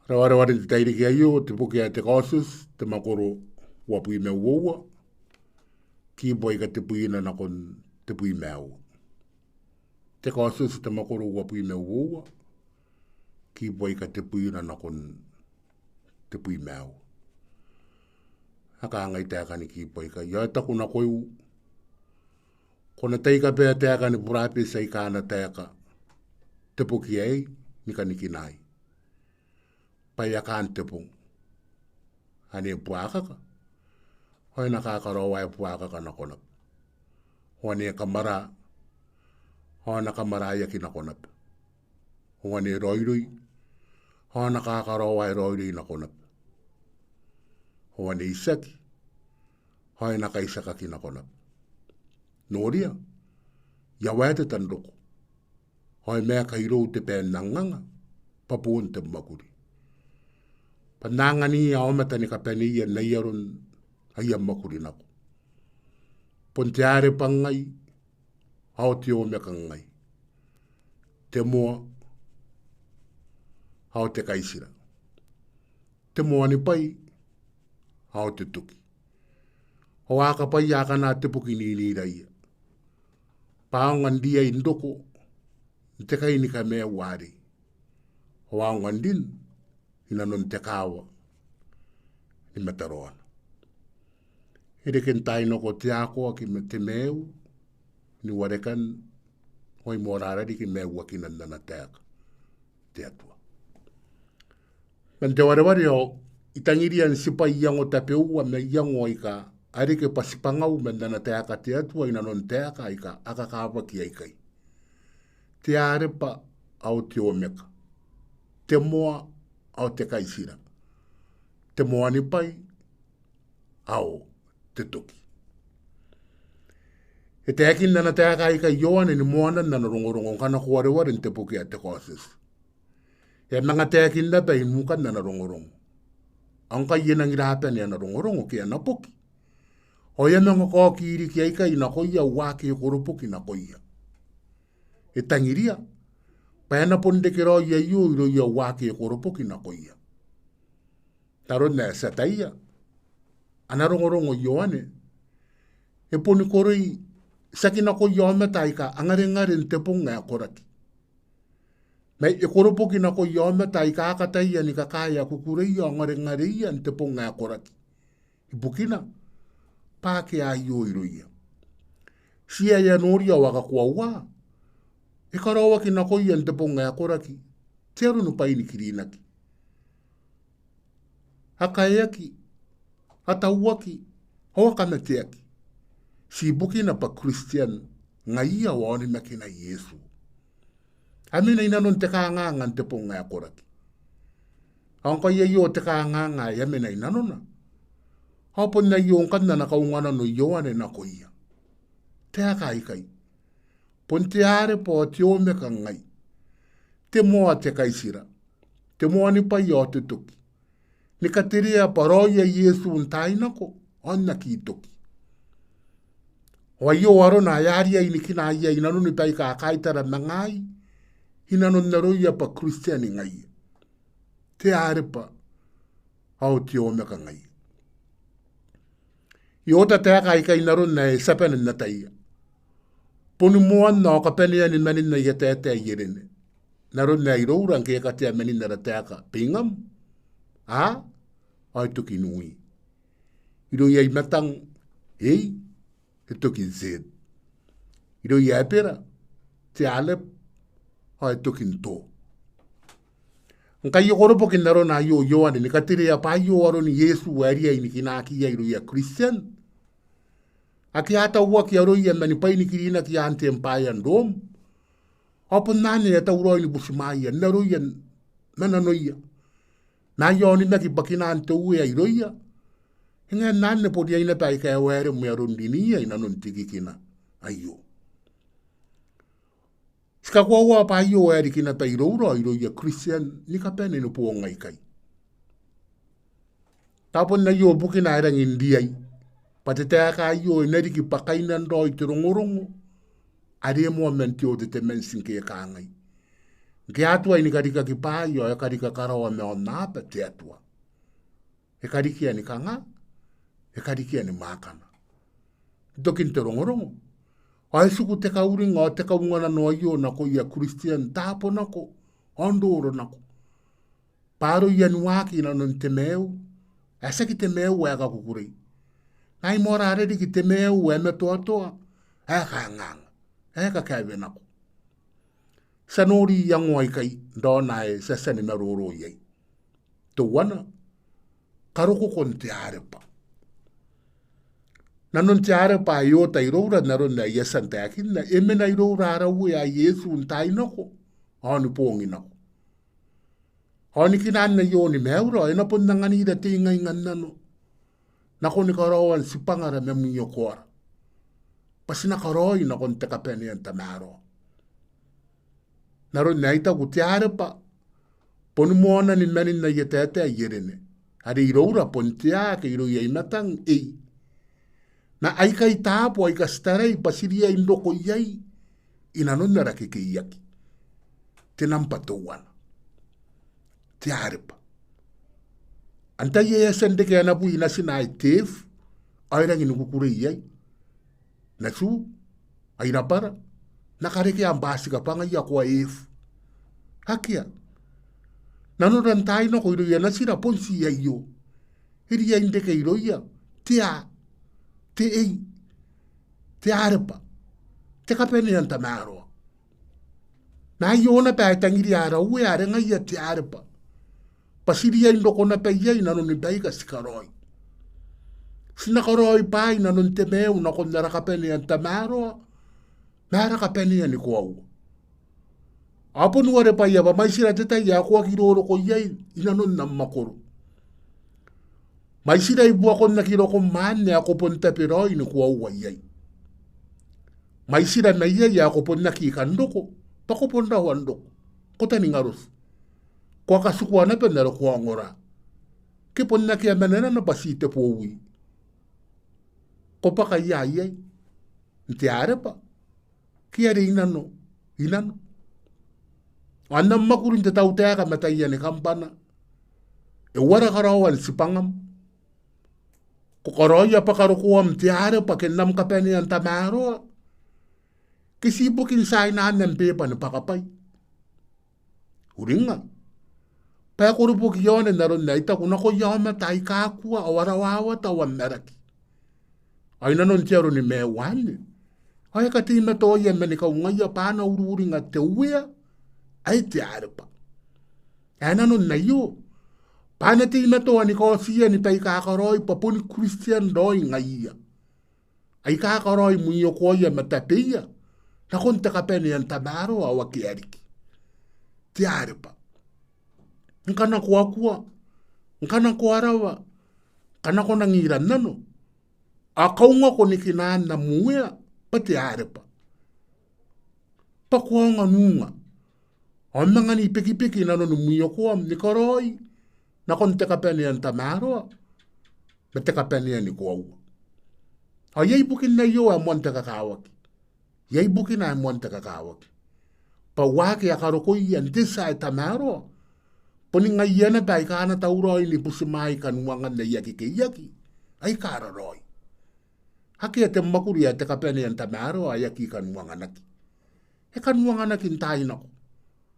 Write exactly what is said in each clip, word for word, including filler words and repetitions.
Rawarewaren te tairiki aio, te boki ae te Kaotioti, te mwakoro uabwi ma uoua, kibu aika tebwina nakon tebwi ma aua. Te Kaotioti, te mwakoro uabwi ma uoua, kibu aika tebwina nakon tebwi ma aua. A kangai taekan kibu aikai: Ao e taku nakoiu, ko na tai kabaea taekan burabeti aika a na taeka te boki aei ni kanikinaai, bwa e a kaan te bong. Ane buakaka, ao e na kakaraoa ae buakaka nako naba. Ao ane kamwara, ao e na kamwaraeaki nako naba. Ao ane raoiroi, ao e na kakaraoa ae raoiroi nako naba. Ao ane itiaki, ao e na kaitiakaki nako naba. Noria, I a waetata n roko, ao e maeka irou te bae n anganga, bwa boon te mwakuri. Bwa N na anganiia aomata ni kabaneia n ai aron aia mwakuri nako. Bon te Areba ngai, ao te Omeka ngai, te moa, ao te kaitira, te moanibwai, ao te toki. Ao a kabwaia akana te boki n iniraia, bwa a aonga n riai n roko n te kai ni kamaiu arei, ao a aonga n rin i nanon te kaawa ni mataroana. E reke n taai nako te akoaki ma te maiu ni warekan, ao ai moarara riki maiuakinan ana taeka te Atua. Man te wareware ao I tangiria n tibwai iango tabeua ma iango aika a reke bwa tibwangau man ana taeka te Atua i nanon taeka aika a kakawaki aikai. Te Areba ao te Omeka, te moa ao te kaitira, te moanibwai ao te toki. E taekin ana taeka aikai Ioane ni moanan ana rongorongo, ngkana ko wareware n te boki ae te Kaotioti. E a manga taekin naba i nukan ana rongorongo. Ao ngkai e nangi rabane ana rongorongo ke ana boki, ao e a manga kaoki riki aikai nakoia uake e koroboki nakoia. E tangiria bwa e na bon reke raoi aio irouia uake e koroboki nakoia. N aron ae ti ataia, ana rongorongo Ioane e boni koroi tiaki nakoia aomata aika a ngarengare n te bong ae koraki, ma e koroboki nakoia aomata aika a kataia ni kakaea kukureia ao ngarengareia n te bong ae koraki. Ibukina bwa akea aio irouia. Ti ae a noria ao a kakoaua, e karaoaki nakoia n te bong ae koraki te aro ni bwainikirinaki. A kaeaki, a tauaki, ao a kamateaki. Ti ibukina bwa Kristian ngaiia ao a onimakina Iesu. A mena i nanon te kanganga n te bong ae koraki. Ao ngkai aio te kanganga ae a mena i nanona, ao bon aio ngkanne ana kaunganano Ioane nakoia. Taeka aikai: Bon te Areba ao te Omeka ngai, te moa, te kaitira, te moanibwai ao te toki. Ni katerea bwa raoia Iesu n taai nako ao n aki toki. Ao aio arona ae a riai ni kinaa iai i nanoni baika a kaitara ma ngaai i nanon aroia bwa Kristian ngaia. Te Areba ao te Omeka ngaia. E oota taeka aikai n aron ae ti a bane n ataia. Boni moan ao kabanean manin aia taetae i Erene. N aron ae iroura ngke e katea manin ara taeka Bingam, A, ao e toki n Ui. Irouia I-Matang, Ei, e toki n Tet. Irouia Ebera, te Alep, ao e toki n To. Ngkai e koroboki n arona aio Ioane ni katerea bwa aio aron Iesu ae riai ni kinaki iai irouia Kristian ake a tauaki aroia mani bwainikirinaki i aan te embwaea n Rom. Ao bon anne e a tauraoi ni butimwaeia n aroia ma nanoia, ma aia onimaki bwakinan te Uea irouia. E ngae n anne bon iai naba aika e waeremwe aron riniia i nanon te kikina aio. Ti kakoaua bwa aio ae riki naba iroura ao irouia Kristian ni kabane ni boong aikai. Tao bon aio bukina ae rangi n riai bwa te taeka aio e na riki bwa kainan raoi te rongorongo are moa man te Old Testament ngke e kangai: Ngke a tuai ni karikaki bwaai ao e karika karawa ma aonnaba te Atua. E karikia ni kanga, e karikia ni mwaakana. N tokin te rongorongo, ao e tiku te kauring ao te kaunganano aio nakoia Kristian taabo nako ao n roro nako. Bwa aroia ni waaki i nanon te maiu ae tiaki te maiu ae kakukurei, ma ai moarara riki te maiu ae matoatoa, ae kanganga, ae kakaewe nako. Ti a nori iango aikai n raona ae ti a tia ni maroro iai. Teuana, karokokon te Arebwa. Nanon te Arebwa ae e ota iroura n aron ae I a tia n taekinna, e mena iroura ara Uea ae Iesu n taai nako ao ni boong nako. Ao ni kinaan aio ni maiura ao e na bon anganira te ingainga n nano nakoni karaoan tibwangara ma mwiokoara, bwa ti na karaoi nakon te kabanea n tamaroa. N aron ae I taku te Arebwa boni moanan manin aia taetae i Erene, are iroura bon te A ke irouia i matang ei. Ma aikai taabo aika ti tarai bwa ti riai n roko iai i nanon ara kekeiaki. Te nambwa teuana, te Arebwa. Antai ae e a tia n reke ana bwi natina ae te F ao e rangi ni kukurei iai? Natiu, ai rabwara, N na karekea am bwatika bwa ngaia ko a F. Akea. Nanora n taai nako irouia natira bon ti aio. E riai n reke irouia te A, te ei, te Arebwa, te kabanea n tamaroa. Ma aio naba ae e tangiria ara Uea are ngaia te Arebwa, bwa ti riai n roko naba iai i nanoni baika ti karaoi. Ti na karaoi bwaai i nanon te maiu nakon ara kabanea n tamaroa ma ara kabanea ni koaua. Ao bon warebwaia bwa mwaitira te tai ae ko aki roroko iai i nanon am mwakoro. Mwaitira i buakon aki rokom anne ae ko bon tabe raoi ni koaua iai. Mwaitira mai iai ae ko bon aki kan roko, bwa ko bon rawa n roko. Ko taningaroti. Ko a katikua naba n are ko a ongora. Ke bon akea manenana bwa ti te bowi. Ko bwaka ia iai? N te Arebwa ke are i nano, i nano? Ao n am mwakuri n te tautaeka ma taiani kambana, e uara karaoan tibwangam? Ko karaoia bwa karokoam n te Arebwa ke n am kabanea n tamaroa? Ke ti ibukin tiainaan am beba ni bwakabwai? Uringnga bwa e koroboki i aona n aron ae I taku nakoia aomata aika kua ao a rawawata ao a maraki. Ao i nanon te aro ni maiu anne ao e kateimatoaia mani kaungaia bwa a na uriuringa te Uea ae te Arebwa. Ae nanon aio bwa a na teimatoa ni kaotiia ni baika karaoi bwa boni Kristian raoi ngaiia, aika karaoi mwiokoaia ma tabeia nakon te kabanea n tamaroa ao akea riki. Te Arebwa. Ngkana ko a kua, ngkana ko a rawa, ngkana ko nangi ira n nano, ao kaungako ni kinaan am Uea bwa te Arebwa, bwa ko aonga n unga ao manga ni bekibeki i nanoni mwiokoam ni karaoi nakon te kabanea n tamaroa ma te kabanea ni koaua. Ao iai bukin aio ae moan te kakawaki. Iai bukina ae moan te kakawaki. Bwa waaki ae karokoia n te tia ae tamaroa boni ngaia naba aika a na tauraoi ni butimwaai kanuangan aia kekeiaki aika raraoi. Akea te mwakuri ae te kabanea n tamaroa ae aki kanuanganaki. E kanuanganaki n taai nako.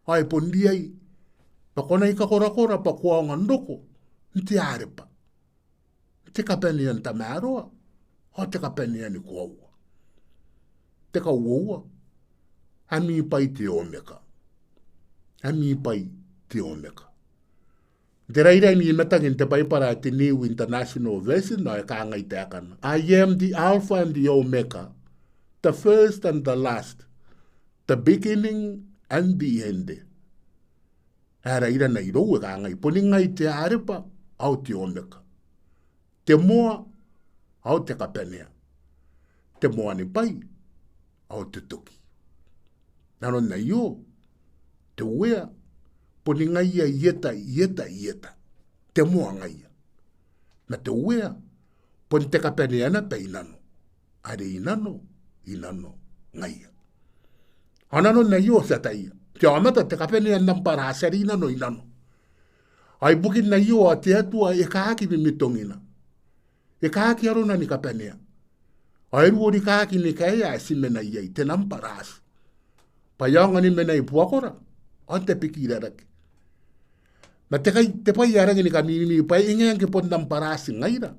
Ao e bon riai bwa ko na ikakorakora bwa ko aonga n roko n te Arebwa, te kabanea n tamaroa ao te kabanea ni koaua. Te kauoua, Ami bwai te Omeka. Ami bwai te Omeka. N te rairaini i matang n te Baibara ae te New International Version ao e kangai taekana: "I am the Alpha and the Omega, the first and the last, the beginning and the end." Ae rairana irou e kangai: "Boni ngai te Arebwa ao te Omeka, te moa ao te kabanea, te moanibwai ao te toki." Nanon aio, te Uea boni ngaia i eta, i eta, i eta. Te moa ngaia. Ma te Uea bon te kabanea naba i nano, are i nano, i nano ngaia. Ao nanon aio ti ataia Te aomata te kabanea n nambwarati are i nano i nano. Ao ibukin aio ao te Atua e kaaki mimitongina. E kaaki arona ni kabanea. Ao e ruo rikaaki ni kaea ae ti mena iai, te nambwarati. Bwa e aonga ni mena i buakora, ao n tabekirarake. Ma te kai, te bwai ae rangi ni kamimi bwa e ngae ngke bon nambwarati ngaira,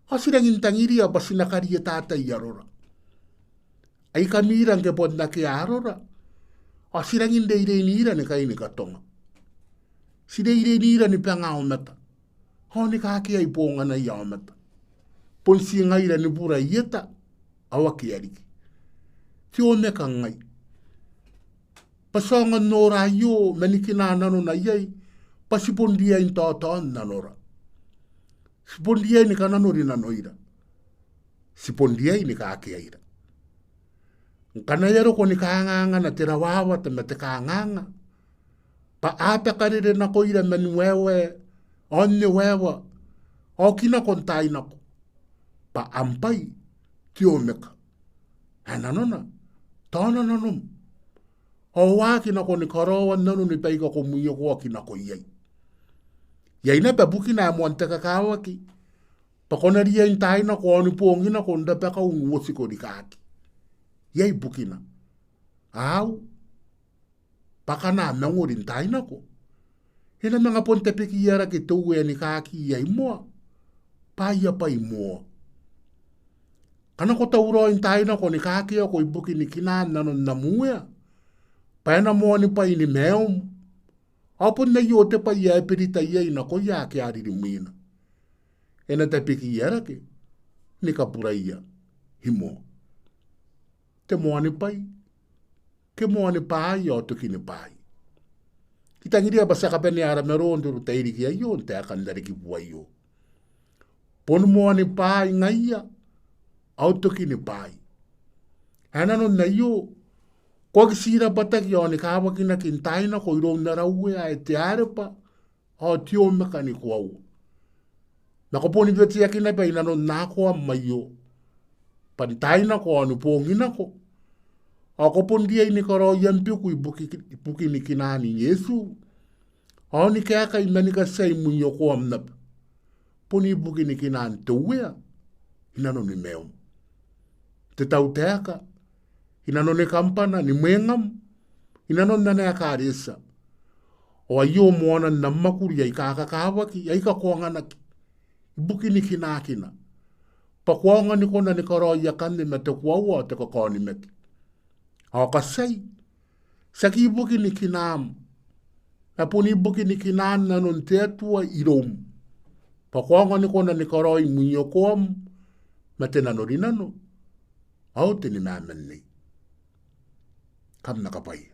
ao ti rangi n tangiria bwa ti na karietatai arora. Ai kamira ngke bon akea arora, ao ti rangi n reireinira ni kai ni katonga. Ti reireinira ni banga aomata, ao ni kakeai bonganaia aomata. Bon ti ngaira ni bura i eta, ao akea riki. Te omeka ngai. Bwa ti aonga n nora aio, ma ni kinaa nanona iai, bwa ti bon riai n taotaon nanora. Ti bon riai ni kananori nanoira. Ti bon riai ni kakeaira. Ngkana e a roko ni kangangana te rawawata ma te kanganga, bwa a bakarere nakoira man waewae, ao n waewae, ao kinako n taai nako. Bwa am bwai, te omeka. Ae nanona, taona nanom. Ao waaki nako ni karaoan nanoni baika ko mwiokoaki nako iai. Iai naba bukina ae moan te kakawaki, bwa ko na riai n taai nako ao ni boong nako n rabakau n uotiko rikaaki. Iai bukina. Au, bwa akana mangori n taai nako, e na manga bon tabekiarake te Uea ni kaaki iai moa, bwa aia bwai moa. Ngkana ko tauraoi n taai nako ni kakeako ibukin kinaan nanon am Uea, bwa e na moanibwai ni maium, ao bon aio te bwai ae e berita iai nakoia ake a ririmwina. E na tabekiarake ni kaburaia i moa. Te moanibwai, ke moanibwaai ao tokinibwaai. I tangiria bwa ti a kabanea ara maroro n te tairiki aio, n taekan are kibu aio. Bon moanibwaai ngaia, ao tokinibwaai. Ae nanon aio, ko aki ti rabwataki ao ni kawakinaki n taai nako iroun ara Uea ae te Arebwa, ao te omeka ni koaua. Ma ko boni weteaki naba i nanon akoam aio, bwa n taai nako ao ni boong nako, ao ko bon riai ni karaoi am beku ibuki, ibukin kinaan Iesu, ao ni kaekai ma ni katiai mwiokoam naba, bon ibukin kinaan te Uea i nanoni maium. Te tautaeka, i nanoni kambana ni mwengam, i nanon ana ekaretia. Ao aio moanan am mwakuri aika kakawaki, aika ko anganaki, ibukin kinaakina. Bwa ko aonga ni kona ni karaoi akanne ma te koaua ao te kakaonimaki. Ao katiai, tiaki ibukin kinaam, ma bon ibukin kinaan nanon te Atua iroum. Bwa ko aonga ni kona ni karaoi mwiokoam, ma te nanorinano, ao te nimamannei. Kam na kabwaia.